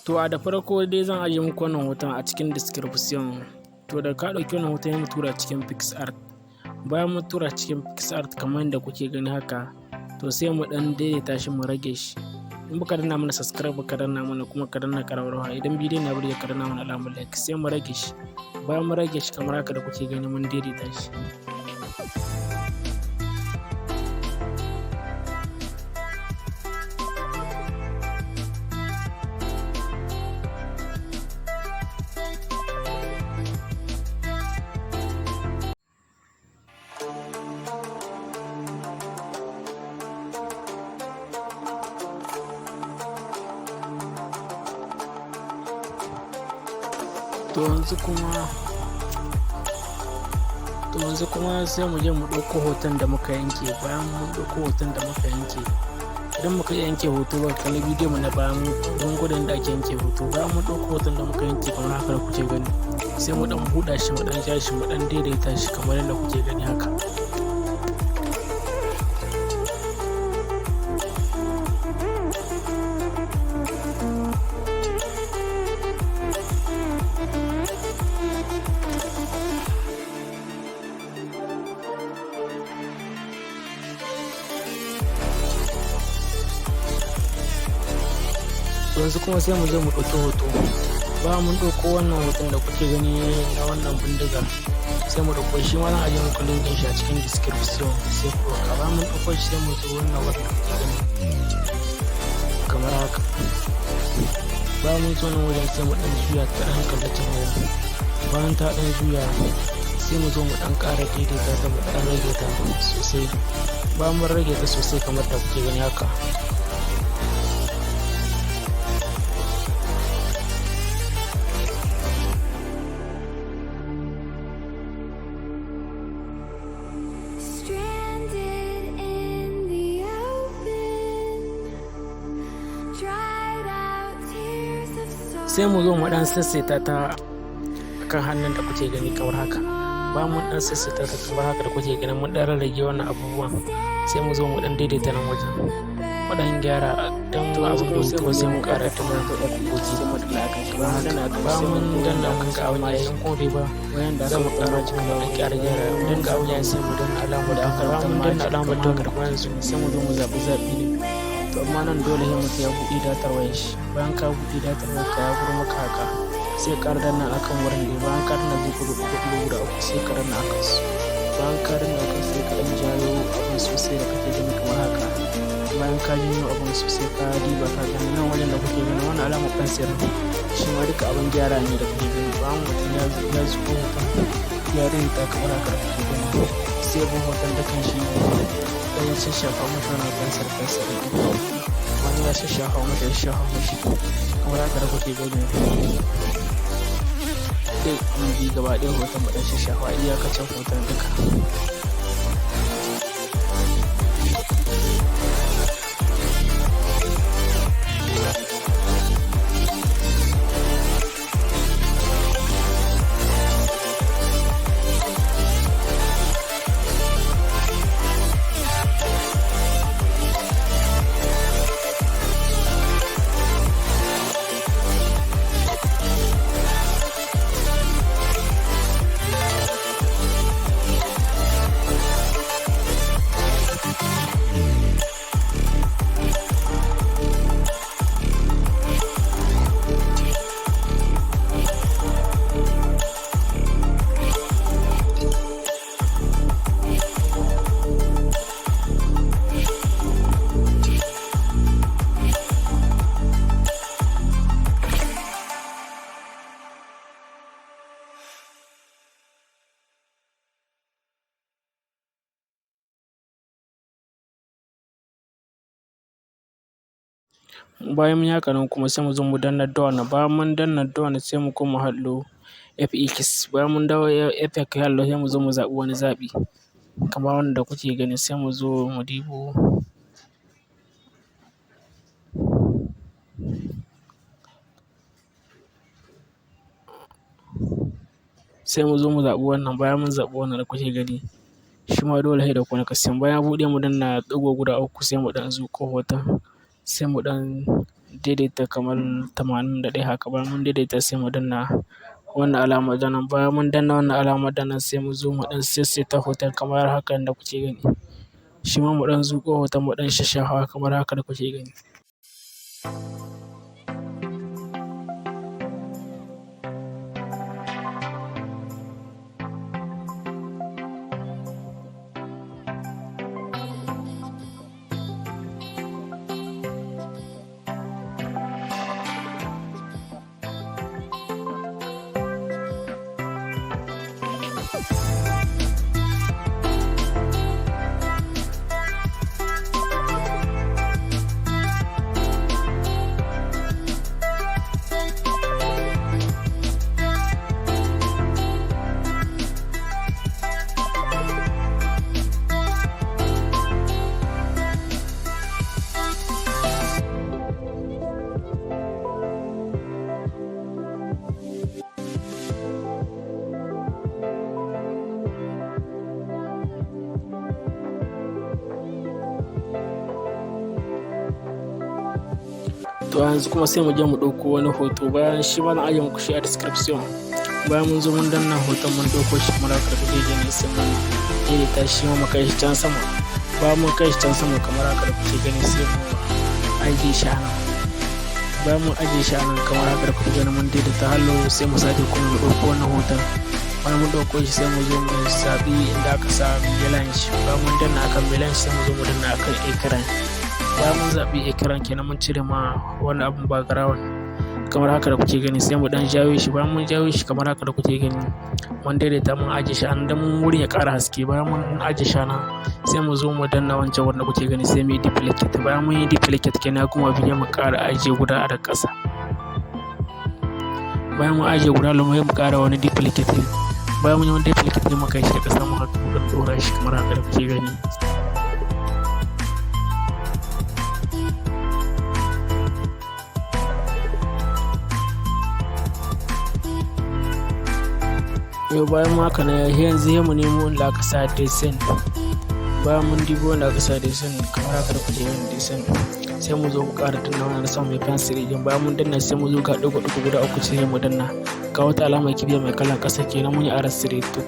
To, a da farko dai zan ajiye muku wannan hoton a cikin description. To, da ka ɗauki wannan hoton, mu tura cikin PicsArt. Bayan mun tura cikin PicsArt kamar yadda kuke gani haka, to sai mu ɗan daidaita shi, mu rage shi. In baka danna mana subscribe, ka danna mana, kuma ka danna ƙararrawa. Idan bidiyon na burge ka, danna mana alamar like. Sai mu rage shi. Bayan mun rage shi kamar haka da kuke gani, mun daidaita shi. To yanzu kuma sai mu je mu ɗauko hoton da muka yanke. Bayan mun ɗauko hoton da muka yanke, idan muka yanke hoto ba, kalli bidiyon mu na bayan don gwada yadda ake yanke hoto. Bayan mun ɗauko hoton da muka yanke kamar haka da kuke gani, sai mu ɗan buɗa shi, mu ɗan ja shi, mu ɗan daidaita shi kamar yadda kuke gani haka. Yanzu kuma sai mu zo mu ɗauki hoto. Bayan mun ɗauko wannan hoton da kuke gani na wannan bindiga, sai mu ɗauko shi ma. Zan ajiye muku link ɗin shi a cikin description, sai ku ɗauka. Bayan mun ɗauko shi, sai mu zo wannan wurin da kuke gani kamar haka. Bayan mun zo nan wajen, sai mu ɗan juya ta ɗan kalli can wajen. Bayan ta ɗan juya, sai mu zo mu ɗan ƙara daidaita ta, mu ɗan rage ta sosai. Bayan mun rage ta sosai kamar da kuke gani haka. Stranded in the open, dried out tears of sorrow. Sai mu zo mu ɗan sassaita ta kan hannun da kuke gani kamar haka. Bayan mun ɗan sassaita ta kamar haka da kuke gani, mun ɗan rarrage wannan abubuwan, sai mu zo mu ɗan daidaita nan wajen, mu ɗan gyara don abin da mutu. Sai mu ƙara ta mana goge Sai mu danna akan shi. Kamar haka. Bayan mun danna, mun ga abin yayi, in kuma bai ba, za mu ƙara kuma mu ɗan ƙara gyara. Idan ga abin yayi, sai mu danna alamar da aka. Bayan mun danna alamar don kuma yanzu sai mu zo mu zaɓi zaɓi ne. To, amma nan dole sai mutum ya buɗe datar wayar shi. Bayan ka buɗe datar wayar ka, ya buro maka haka, sai ka ƙara danna akan wurin da. Bayan ka danna, zai fito ɗigo guda uku, sai ka danna akan su. Bayan ka danna akan, sai ka ɗan jayo abin sosai da kake gani kamar haka. Bayan ka janyo abin sosai, ka diba ka gani nan wajen da kuke gani wannan alamar pencil, shi ma duka abin gyara ne da kuke gani. Bayan mutum ya zuko hoton, ya daidaita kamar haka da kuke gani, sai bin hoton da kan shi ɗan shashafa mashi wannan pencil pencil ɗin. Wani ya shashafa mashi, ya shashafa mashi kamar haka da kuke gani. Sai mu bi gaba ɗaya hoton, mu ɗan shashafa iyakacin hoton duka. Bayan mun yi haka nan kuma, sai mu zo mu danna done. Bayan mun danna done, sai mu koma hallo FX. Bayan mun dawo FX hallo, sai mu zo mu zaɓi wani zaɓi kamar wanda kuke gani. Sai mu zo mu dibo, sai mu zo mu zaɓi wannan. Bayan mun zaɓi wannan da kuke gani, shi ma dole sai da connection. Bayan ya buɗe, mu danna ɗigo guda uku, sai mu ɗan zuƙo hoton, sai mu ɗan daidaita kamar 81 haka. Bayan mun daidaita, sai mu danna wannan alamar danan. Bayan mun danna wannan alamar danan, sai mu zo mu ɗan saisaita hoton kamar haka da kuke gani. Shi ma mu ɗan zuƙo hoton, mu ɗan shashafa kamar haka da kuke gani. To, yanzu kuma sai mu je mu ɗauko wani hoto. Bayan shi ma zan ajiye muku shi a description. Bayan mun zo mun danna hoton, mun ɗauko shi kamar haka da kuke gani, sai mun daidaita shi ma, mu kai shi can sama. Bayan mun kai shi can sama kamar haka da kuke gani, sai mu ajiye shi a nan. Bayan mun ajiye shi a nan kamar haka da kuke gani, mun daidaita hallo, sai mu sake kuma mu ɗauko wannan hoton. Bayan mun ɗauko shi, sai mu zo mu zaɓi inda aka sa mélange. Bayan mun danna akan mélange, sai mu zo mu danna akan écran. Bayan mun zaɓi écran kenan, mun cire ma wani abun background kamar haka da kuke gani, sai mu ɗan jawo shi. Bayan mun jawo shi kamar haka da kuke gani, mun daidaita, mun ajiye shi a nan don wurin ya ƙara haske. Bayan mun ajiye shi a nan, sai mu zo mu danna wancan wanda kuke gani, sai mu yi duplicate. Bayan mun yi duplicate kenan, kuma biyu mu ƙara ajiye guda a da ƙasa. Bayan mun ajiye guda, sai mu ƙara wani duplicate. Bayan mun yi wani duplicate, mu kai shi da ƙasa, mu haka mu ɗan ɗora shi kamar haka da kuke gani. Yau bayan haka ne, yanzu sai mu nemo inda aka sa dessin. Bayan mun dibo inda aka sa dessin kamar haka da kuke gani, dessin, sai mu zo mu ƙara danna wannan sama mai pencil ɗin. Bayan mun danna, sai mu zo ga ɗigo ɗigo guda uku, sai mu danna. Ga wata alamar kibiya mai kalan ƙasa kenan, mun yi arrest to.